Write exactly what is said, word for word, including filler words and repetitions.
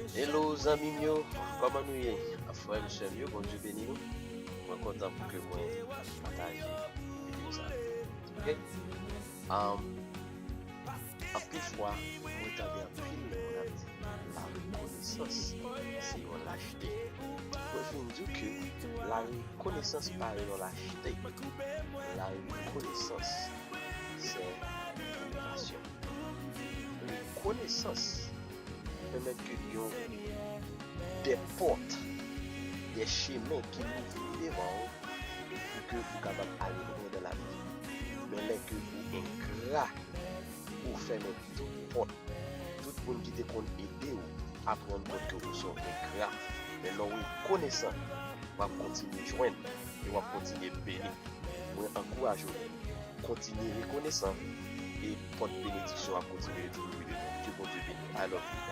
Hello zanmi m yo, kòman nou ye? Frè m, sè m yo, Bondye beni nou. Mwen kontan pou ke mwen pataje videyo sa avèk nou. Ok? Um, anpil fwa, mwen tande anpil moun ap di la rekonesans se yon lachte. Mwen vin di w ke la rekonesans pa yon lachte. La rekonesans se yon vokasyon. Rekonesans pèmèt ke gen de pòt, de chemen ki louvri devan w pou ke ou kapab ale lwen nan lavi. Men lè ke ou engra, ou fèmen tout pòt. Tout moun ki te konn ede w ap rann kont ke ou se yon engra. Men lè w rekonesan, w ap kontinye jwenn e w ap kontinye beni. Mwen ankouraje w kontinye rekonesan e pòt benediksyon ap kontinye toujou vide. Ke Bondye beni. I love you guys.